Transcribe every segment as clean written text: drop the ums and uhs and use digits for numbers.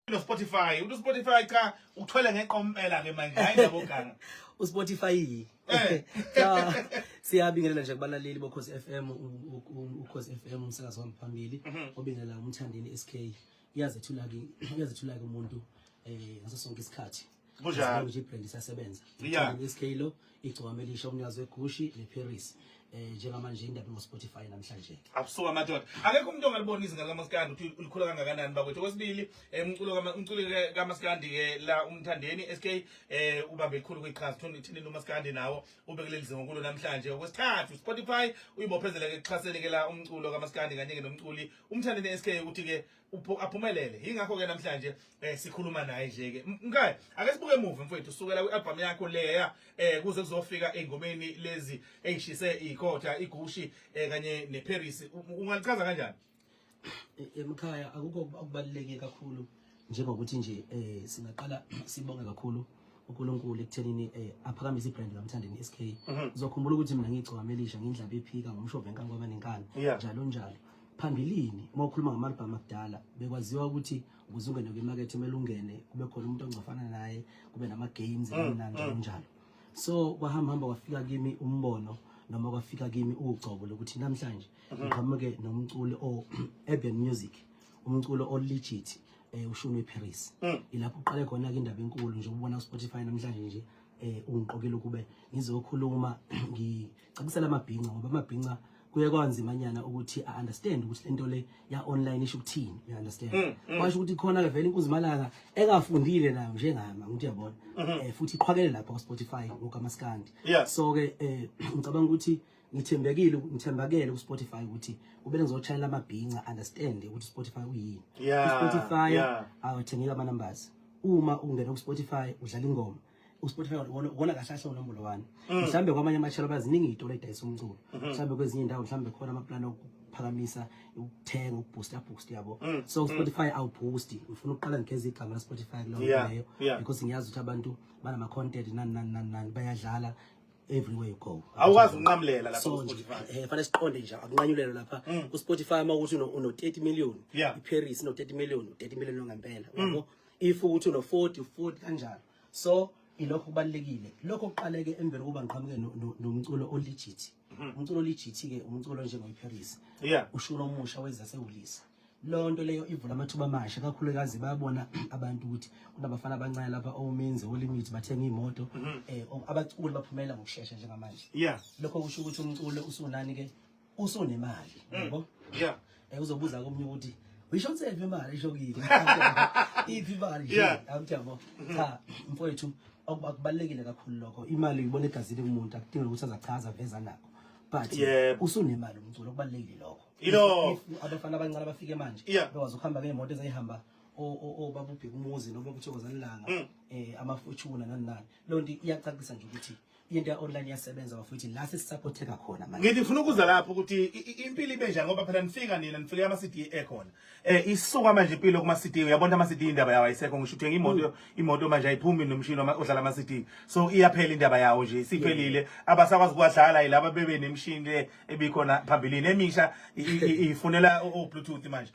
No Spotify, uthi Spotify cha, uthwele ngeqompela ke manje, hayi ndaba oganga. uSpotify. Cha, siyabingelela nje kubalaleli boKhozi FM, uKhozi FM umsakazo wami phambili, obingelela uMthandeni SK. Iyazethula ke, iyazethula ke umuntu ngaso sonke isikhathi. Kunjalo. Nje ibrand isasebenza. Umthandeni SK lo, igcokama elisha, umnikazi weGucci neParis. Njengamanje indaba ngo Spotify namhlanje. Abusuka madoda. Akekho umuntu ongalibona izinga likaMaskandi ukuthi ulikhula kangakanani, bakwethu. Okwesibili, umculo umculo kaMaskandi ke la, uMthandeni SK ubambe elikhulu kwiqhaza thini thini uMaskandi nawo ube kuleli zinga kulo namhlanje. Okwesithathu, Spotify uyibophezele ke kuxhaseni ke la umculo kaMaskandi kanye ke nomculi uMthandeni SK ukuthi ke aphumelele. Yingakho ke namhlanje sikhuluma naye nje ke. Mkhaya, ake sibuke emuva mfowethu, sukela kwi-album yakho leya kuze kuzofika engomeni lezi eyishise ikhotha, iGucci kanye neParis. Ungalichaza kanjani? Emkhaya, akukho okubaluleke kakhulu njengokuthi nje singaqala sibonge kakhulu uNkulunkulu ekuthenini aphakamise ibrand kaMthandeni SK. Uzokhumbula ukuthi mina ngigcokama elisha, ngindlaba ephika ngomshova enkani kwabanenkani, njalo njalo. Phambilini uma ukhuluma ngama-album akudala, bekwaziwa ukuthi ukuze ungene kwimakethe kumele ungene kube khona umuntu ongcofana naye, kube nama-games, nani njalo njalo. So kwahamba hamba kwafika kimi umbono, noma kwafika kimi ugcobo lokuthi namhlanje ngiqhamuke nomculo o-urban music, umculo o-legit, ushuni weParis. Ilapho uqale khona ke indaba enkulu nje ubona uSpotify namhlanje nje ungiqokile ukube ngizokhuluma, ngicabisela amabhinca, ngoba amabhinca kuye kwanzimanyana ukuthi a understand ukuthi lento le ya online isho ukuthini, you understand? Kwasho ukuthi khona ke vele inkunzimalanga engafundile nayo njengami, ngithi uyabona, futhi iqhwakele lapha ku Spotify ngokaMaskandi. So ke ngicabanga ukuthi ngithembekile, ngithembakele ku Spotify ukuthi kube ngizochayela amabhinca understand ukuthi Spotify uyini. Spotify awuthengeka ama numbers. Uma ungena ku Spotify udlala ingoma, uSpotify wona kahle kahle unombolo 1. Mhlambe kwamanye ama-channel baziningi iy'tolo ey'dayisa umculo, mhlambe kwezinye iy'ndawo mhlambe khona amaplani okuphakamisa ukuthenga, ukuboosta boost, yabo. So uSpotify awuboosti. Ngifuna ukuqala ngigeze igama la-Spotify kuleyo nto leyo, because ngiyazi ukuthi abantu banama-content, nani nani nani nani, bayadlala everywhere you go. Awukwazi ukunqamulela lapha So ku nje Spotify. Fanele siqonde nje, akunqanyulelwa lapha ku-Spotify. Uma ukuthi uno 30 million, iParis ino 30 million, 30 million ngempela, uyabo. If ukuthi uno 40, 40 kanjalo. So ilokho kubalekile, lokho kuqaleke emveni kokuba ngiqhamuke nomculo olegit. Umculo olegit ke umculo njengoyiParis, ushuni omusha wezasewulisa. Leyo nto leyo ivula amathuba amasha kakhulukazi. Bayabona abantu ukuthi kunabafana abancane lapha, omenzi olimit, bathenga iy'moto, abaculi baphumela ngokushesha njengamanje. Lokho kusho ukuthi umculo usunani ke, usunemali, yabo. Uzobuza komunye ukuthi uyishonsephi imali, isho kini iphi imali nje. Awuthi yabo, cha mfowethu, akubalulekile kakhulu lokho. Imali uyibona egazini kumuntu, akudingeki ukuthi azachaza veza nakho, but usunemali umculo, okubalulekile lokho. Yilokho. If abafana abancane abafike manje bekwazi ukuhamba ngey'moto ezayihamba obaba uBheka umuzi noma uButhokozani Langa, ama-Fortuner, nani nani, leyo nto iyacacisa nje ukuthi into ya-online iyasebenza bafowethu, la sesisupporteka khona manje. Ngithi ngifuna ukuza lapho ukuthi impilo ibe njani, ngoba phela nifika nina nifike ama CD ekhona. Isuka manje impilo kuma CD, uyabona ama CD indaba yawo ayisekho. Ngisho uthenga imoto, imoto manje ayiphumi nomshini odlala ama CD. So iyaphela indaba yawo nje, isiphelile. Abasakwazi ukwadlala yilaba bebe nemishini le ebikhona phambilini, emisha ifunela o Bluetooth manje.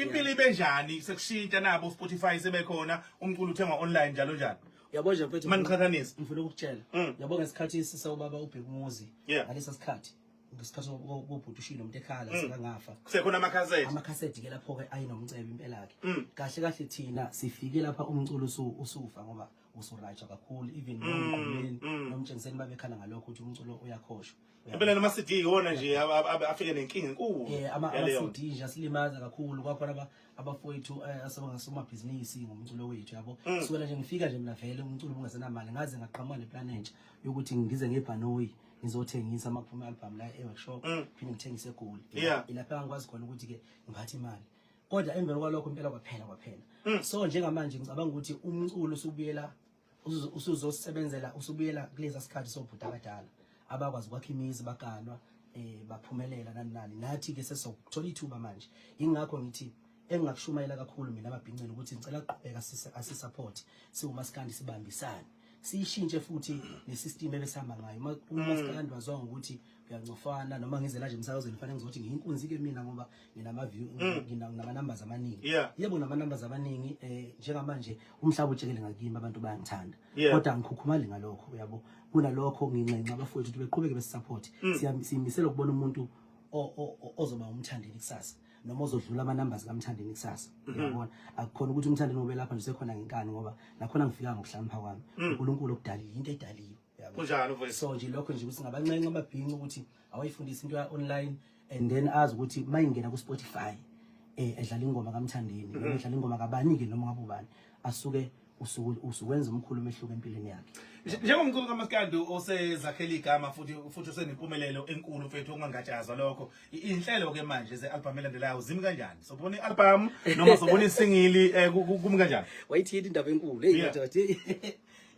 Impilo ibe njani sekushintsha nabo Spotify sebekhona, umculo uthengwa online, njalo njalo? Uyabo nje mfethu, Maniqhathanisa. Ngifuna ukukutshela, yabo, ngesikhathi sisawubaba uBheka umuzi, ngalesa sikhathi, ngesikhathi kobhuti ushilo umuntu ekhala sekangafa, Kusekhona amakhasethi. Amakhasethi ke lapho-ke ayinomcebo impela-ke. Kahle kahle thina sifike lapha umculo usufa ngoba usuratsha kakhulu, even nomgqumeni nomtshengiseni babekhala ngalokho ukuthi umculo uyakhoshwa. Impela nama CD iwona nje afike nenkinga enkulu. Ama CD nje asilimaza kakhulu. Kwakhona abafowethu asebangasomabhizinisi ngomculo wethu, yabo. Kusukela nje ngifika nje mina vele umculo ungasenamali, ngaze ngaqhamuka neplan entsha yokuthi ngize ngebhanoyi ngizothengisa uma kuphuma i-album la e-workshop, phinde ngithengise eGoli. Ilapha engikwazi khona ukuthi-ke ngiphathe imali, kodwa emveni kwalokho impela kwaphela kwaphela. So njengamanje ngicabanga ukuthi umculo usubuyela, usuzosebenzela, usubuyela kuleza sikhathi sobhuti abadala abakwazi ukwakha imizi, baganwa, baphumelela, nani nani. Nathi ke sesokuthola ithuba manje. Ingakho ngithi engingakushumayela kakhulu mina amabhinceni ukuthi ngicela kuqhubeka asisupport siwumaskandi, sibambisane, siyishintshe futhi nesystem ebesihamba ngayo. Umaskandi waziwa ngokuthi Uyancofana noma ngize la nje emsakazweni, fanele ngizothi ngiyinkunzi ke mina ngoba nginama view, nginama numbers amaningi. Yebo, nama numbers amaningi. Njengamanje umhlaba utshekele ngakimi, abantu bayangithanda. Kodwa angikhukhumali ngalokho, uyabo. Kunalokho nginxenxa abafowethu ukuthi beqhubeke besisupport. Siyimisela ukubona umuntu ozoba uMthandeni kusasa noma ozodlula ama-numbers kaMthandeni kusasa, uyabona. Akukhona ukuthi uMthandeni ube lapha nje sekhona ngenkani, ngoba nakhona ngifika ngokuhlakanipha kwami. uNkulunkulu okudalile, into edaliwe, uyabo. Kunjalo, mfowethu. So nje lokho nje ukuthi ngabanxenxa amabhinci ukuthi awayifundise into ya-online and then azi ukuthi uma ingena ku-Spotify, edlala ingoma kaMthandeni noma edlala ingoma kabani-ke noma ngabe ubani, asuke usuwenza umkhulu umehluko empilweni yakhe. Njengomculo kaMaskandi osezakhela igama futhi usenempumelelo enkulu, mfethu, ongangatshazwa lokho, inhlelo ke manje ze-album elandelayo zimi kanjani? Sobona i-album noma sobona isingle, kumi kanjani? Wayithini indaba enkulu, hey. Madoda,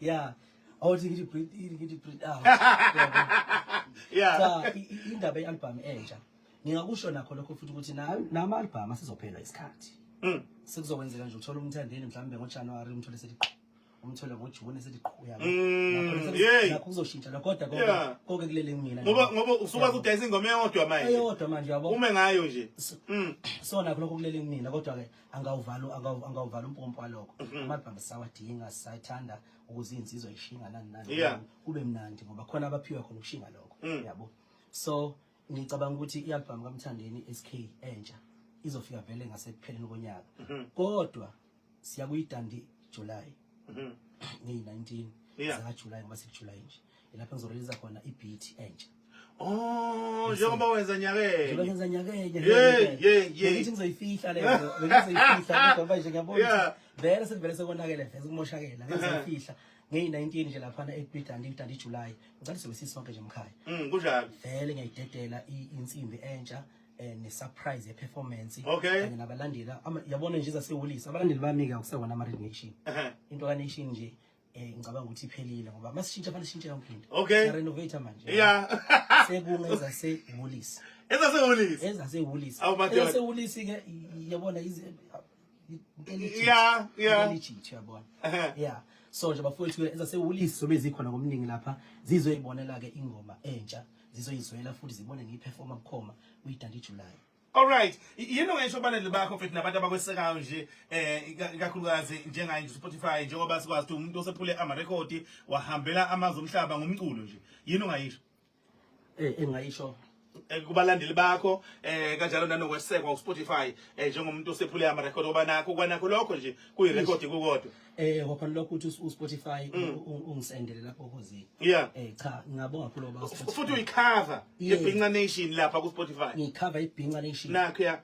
ya, awuthi ngithi breathe in, ngithi breathe out. Cha, indaba ye-album entsha, ngingakusho nakho lokho futhi ukuthi nama-album asizophela isikhathi. Sekuzokwenzeka nje uthola uMthandeni mhlawumbe ngoJanuwari, umthole sethi qhu, umthole ngoJuni sethi qhu, uyabo. Nakho kuzoshintsha lokho, kodwa konke konke kulele kumina. Ngoba usukwazi ukudayisa ingoma eyodwa manje. Eyodwa manje, yabo. Ume ngayo nje. So nakho lokho kulele kumina, kodwa-ke angawuvala umpompo walokho. Ama-album sisawadinga, sisayithanda ukuze iy'nsizwa ishinga nani nani. Kube mnandi ngoba khona abaphiwe khona ukushinga lokho, yabo. So ngicabanga ukuthi i-album kaMthandeni SK entsha izofika vele ngasekupheleni konyaka, kodwa siya kuyiDundee July ngeyi-19 zakaJuly, ngoba sikuJuly nje, ilapho engizoreleasa khona i-beat entsha. Oh, njengoba wenza nyakenye. Njengoba ngenza nyakenye. Yeah. Bengithi ngizoyifihla leyo, bengizoyifihla, kodwa manje ngiyabona ukuthi vele sekuvele sekonakele, vele sekumoshakele. Ngizoyifihla ngeyi-19 nje laphana ekwiDundee, iDundee July. Ngicela sizobe sisonke nje mkhaya. Kunjalo. Vele ngiyayidedela insimbi entsha ne-surprise ye-performance kanye nabalandeli. Yabona nje zasewulisa abalandeli bami-ke, akusewona ama-Red Nation. Into ka-Nation nje, ngicabanga ukuthi iphelile, ngoba masishintsha fanele sishintshe yonke into. Siyarenovate manje. Sekungeza sewulisa. Ezasewulisa. Ezasewulisa. Awu, madoda. Ezasewulisi-ke, yabona, legit, uyabona. Yeah, so nje bafowethu, ezasewulisi zobe zikhona ngomningi lapha, zizoyibonela-ke ingoma entsha, zizoyizwela futhi zibone ngiyiperforma bukhoma kwiDundee July. Alright, yini ongesho kubalandeli bakho, mfethu, nabantu abakwesekayo nje, ikakhulukazi njengaye nje Spotify, njengoba sikwazi ukuthi umuntu osephule amarekhodi, wahambela amazwe omhlaba ngomculo nje. Yini ongayisho? Engayisho Kubalandeli bakho, kanjalo nanokwesekwa uSpotify, njengomuntu osephule amarekhodi, ngoba nakho kwanakho lokho nje kuyirekhodi kukodwa. Kwakhona lokho ukuthi uSpotify ungisendele lapho okhozini. Cha, ngingabonga kakhulu ngoba uSpotify Futhi uyicover yeBhinca Nation lapha ku Spotify. Ngiyicover iBhinca Nation. Nakho ya.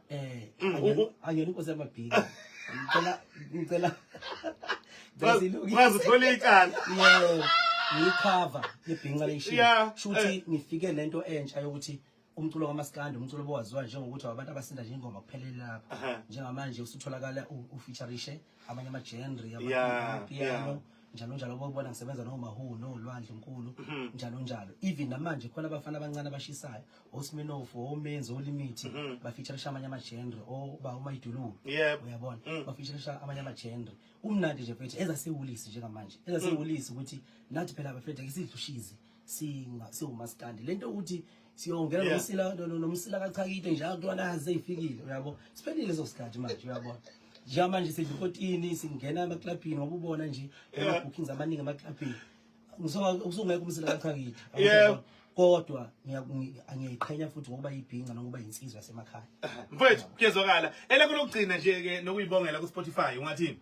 Angiyona inkosi yamabhinca. Ngicela silungise. Wazithola icala. Yebo, ngiyicover yeBhinca Nation. Shuthi ngifike nento entsha yokuthi umculo kaMaskandi, umculo owaziwa njengokuthi abantu abasinda nje ingoma kuphelele lapho. Njengamanje usutholakala ufeaturishe amanye ama-genre, amapiano, njalo njalo, bobona ngisebenza noMahu noLwandle Nkulu, njalo njalo. Even namanje khona abafana abancane abashisayo, oSminofu, oMenzi, oLimithi, bafeaturisha amanye ama-genre, oba uMayidululo. Uyabona, bafeaturisha amanye ama-genre. Umnandi nje, mfethu, ezasewulisi njengamanje, ezasewulisi ukuthi nathi phela bafethu ake sidle ushizi, singa siwumaskandi lento ukuthi siyongena nomsila nomsila kachakide nje, akutwana seyifikile, uyabo. Siphelile leso sikhathi manje, uyabona. Njengamanje sidla ikotini, singena emaklabhini, ngoba ubona nje ama-bookings amaningi emaklabhini, usungekho umsila kachakide. Kodwa ngiyayiqhenya futhi ngokuba yibhinca nokuba yinsizwa yasemakhaya. Mfethu, kuyezwakala. Elakho lokugcina nje ke nokuyibongela ku Spotify, ungathini?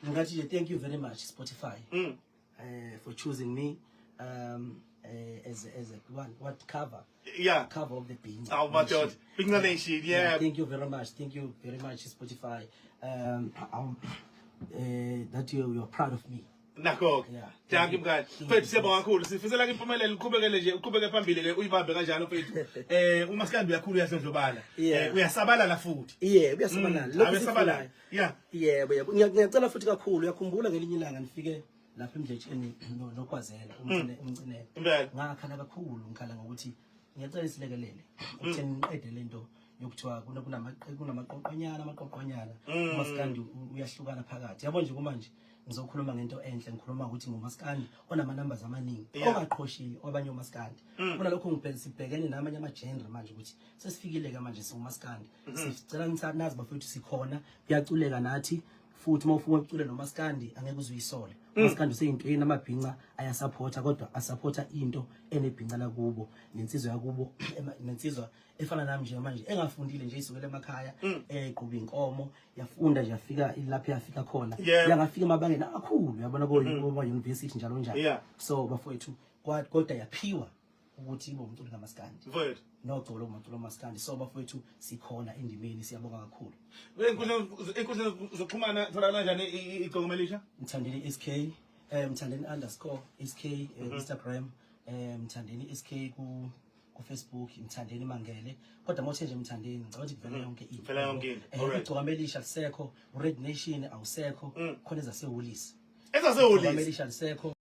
Ngingathi nje thank you very much, Spotify, for choosing me as a one what cover cover of the Bhinca Awu madoda. Bhinca Nation, yeah. Thank you very much, thank you very much, Spotify, that you're proud of me. Nakho ke. Dankie, mngani. Mfethu, siyabonga kakhulu. Sifisela ke impumelelo, uqhubekele nje, uqhubeke phambili ke, uyibambe kanjalo, mfethu. UMaskandi uyakhula, uyadlondlobala. Uyasabalala futhi. Yeah, kuyasabalala. Lokhu Uyasabalala. esifunayo. Yebo. Ngiyacela futhi kakhulu, uyakhumbula ngelinye ilanga nifike lapha emdletsheni noKwazela umcinele. Impela. Ngakhala kakhulu, ngikhala ngokuthi ngiyacela isilekelele ukutheni ngiqede lento. Yokuthiwa kunamaqoqonyana, amaqoqonyana, umaskandi uyahlukana phakathi, yabo nje. Kumanje ngizokhuluma ngento enhle, ngikhuluma ukuthi ngumaskandi onama-numbers amaningi, ongaqhoshile abanye omaskandi. Kunalokho sibhekene namanye ama-genre manje ukuthi sesifikile-ke manje, siwumaskandi. Sicela nazi bafethu, sikhona, kuyaculeka nathi futhi. Uma ufuna ukucula nomaskandi, angeke uze uyisole. Umaskandi useyintweni, amabhinca ayasaphotha, kodwa asaphotha into enebhinca lakubo nensizwa yakubo, nensizwa efana nami nje manje, engafundile nje, isukela emakhaya, eqhuba inkomo, yafunda nje, yafika lapho yafika khona, yangafika emabangeni amakhulu, yabona, ko university, njalo njalo. So bafowethu, kodwa yaphiwa ukuthi ibe umculo kamaskandi Mfowethu. Nogcobo lokumculo kamaskandi. So bafowethu, sikhona endimeni, siyabonga kakhulu. Ey'nkundleni zokuxhumana tholakala kanjani Igcokama Elisha? Mthandeni SK, Mthandeni_SK, Instagram, Mthandeni SK ku Facebook, Mthandeni Mangele. Kodwa mawuthe nje Mthandeni, ngicabanga ukuthi kuvela yonke into. Kuvela yonke into. Igcokama Elisha lisekho, Red Nation awusekho, khona ezasehholisi. Ezasehholisi. Igcokama Elisha lisekho.